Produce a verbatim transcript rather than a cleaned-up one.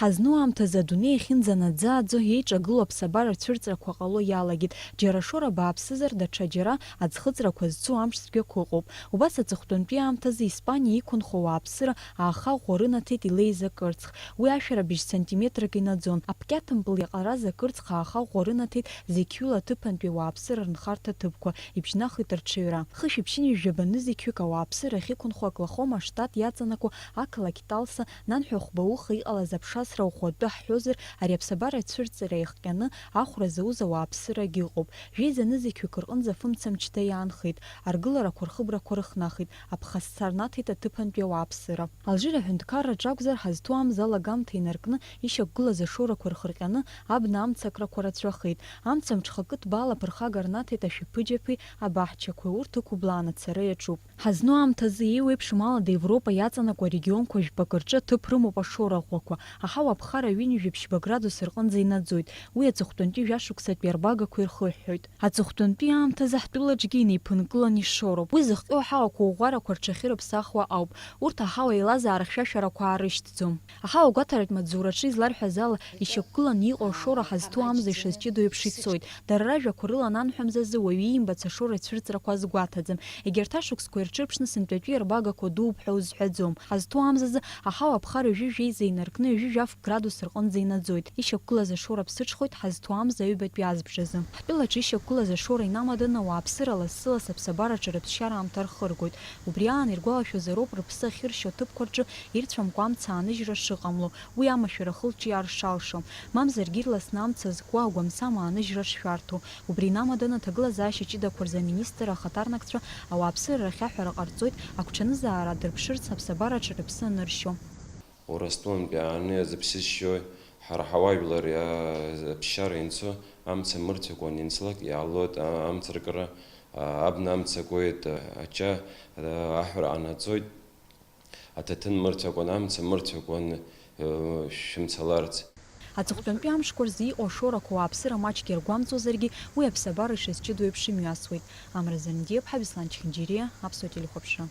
Ҳазну аамҭазы адунеи ахьынӡанаӡааӡо еиҿагылоу аԥсабара цәырҵрақәа ҟало иалагеит. Џьара ашоура бааԥсызар, даҽа џьара аӡхыҵрақәа зцу амш цәгьақәа ыҟоуп. Убас аҵыхәтәантәи аамҭазы Испаниа иқәынхо ауааԥсыра ааха ӷәӷәа рынаҭеит илеиз акырцх. Уи ашәарабжь сантиметрак инаӡон. Аԥкьаҭмпыл иаҟараз акырцх ааха ӷәӷәа рынаҭеит, зеқьҩыла аҭыԥантәи ауааԥсыра рынхарҭа ҭыԥқәа, ибжьнахит рҽаҩра. Хышәи ԥшьынҩажәи жәаба нызқьҩык ауааԥсыра ахьықәынхо Оклахома аштат иаҵанакуа ақалақь Талса, нанҳәа хәба уха иҟалаз аԥшасра ӷәӷәатәы ҳҳәозар, ари аԥсабара ацәырҵра иахҟьаны ахәра зауз ауааԥсырагь ыҟоуп. Жәеиза нызқьҩык рҟынӡа фымца мчда иаанхеит, аргыларақәа рхыбрақәа рыхнахит, аԥхасҭа рнаҭеит аҭыԥантәи ауааԥсыра. Алжир аҳәынҭқарраҿ акәзар, ҳазҭоу амза алагамҭа инаркны ишьақәгылаз ашоурақәа рхырҟьаны абна амцакрақәа рацәахеит. Амца мҽхакы ҭбаала аԥырхага рнаҭеит ашәаԥыџьаԥи абаҳчақәеи, урҭ ықәыблааны ацара иаҿуп. Ҳазну аамҭазы еиуеиԥшым алада Европа иаҵанакуа арегионқәа жәпакы рҿы аҭыԥ рымоуп ашоура ӷәӷәақәа. Аҳауа аԥхара ҩынҩажәи ԥшьба градус рҟынӡа инаӡоит, уи аҵыхәтәантәи жәашықәсатәи арбагақәа ирхыҳәҳәоит. Аҵыхәтәантәи аамҭазы ҳтәылаҿгьы инеиԥынкылан ишоуроуп. Уи зыхҟьо аҳауақәа ӷәӷәарақәа рҽахьырыԥсахуа ауп. Урҭ аҳауа еилазаара хьшәашәарақәа аарышьҭӡом. Аҳауа гәаҭаратә маҵзураҿы изларҳәаз ала, ишьақәгыланы иҟоу ашоура ҳазҭоу амза ишазҷыдоу еиԥш ицоит. Дара ражәақәа рыла ананҳәа мзазы уаҩы иимбац ашоура ацәырҵрақәа азгәаҭаӡам. Егьырҭ ашықәсқәа ирҽырԥшны сынтәатәи арбагақәа дууп ҳәа узҳәаӡом. Ҳазҭоу амзазы аҳауа аԥхара ҩажәи жәеиза инаркны ҩажәи жәаф градус рҟынӡа инаӡоит. Ишьақәгылаз ашоура ԥсыҽхоит ҳазҭоу амза аҩбатәи азбжазы. Ҳтәылаҿы ишьақәгылаз ашоура инамаданы ауааԥсыра лассы-лас аԥсабара аҿарыԥсшьара аамҭа рхыргоит. Убри аан иргәалашәозароуп рыԥсы ахьыршьо аҭыԥқәа рҿы ирцәамкәа амца ааныжьра шыҟамло, уи амашәыр ахылҿиаара шалшо, мамзаргьы ирласны амца зкуа агәамсама ааныжьра шшәарҭоу. Убри инамаданы аҭагылазаашьа ҷыдақәа рзы аминистр ахаҭарнакцәа ауааԥсыра рахь аҳәара ҟарҵоит, агәҽанызаара адырԥшырц аԥсабараҿы рыԥсы аныршьо. Урыстәылантәи ааныжьра зыԥсы зшьои, ҳара ҳауаажәлар, а, аԥсшьара инцо, амца мырцәакәан инцлак, иаалоит, а, амцаркра, а, абна амца акуеит, а, аҷа, а, аҳәара ҟанаҵоит, аҭаҭын мырцәакәан, амца мырцәакәан, э, шәымцаларц. Аҵыхәтәантәи амшқәа рзы иҟоу ашоурақәа ауааԥсыра маҷк иргәамҵуазаргьы, уи аԥсабара ишазҷыдоу еиԥш имҩасуеит. Амра Занидиаԥҳа, Беслан Чхинџьириа, Аԥсуа телехәаԥшра.